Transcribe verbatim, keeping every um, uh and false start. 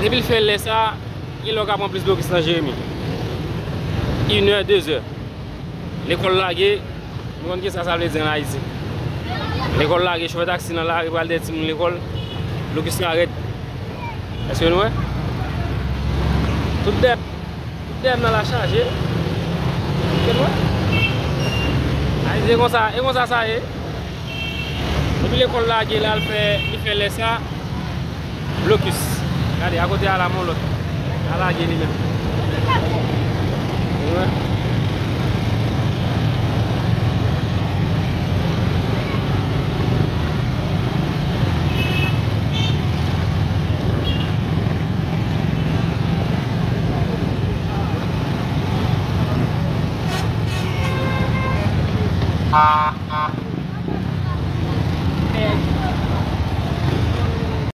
Depi l fè lè sa, gen lè w ka pran plis blokis nan Jeremi. Inè, dezè. Lekòl lage, nou konn kisa sa vle di ann Ayiti. Lekòl lage, chofè taksi nan lari pral dèyè timoun lekòl. Blokis la rèd. Èske nou wè? Tout dèyè, tout dèyè m nan la chaje. Èske nou wè? Ayiti, e konsa, e konsa sa ye. Depi lekòl lage la, l fè, li fè lè sa. Blokis. Gade, akote a la, yon lòt. A lage li menm. Ou wè?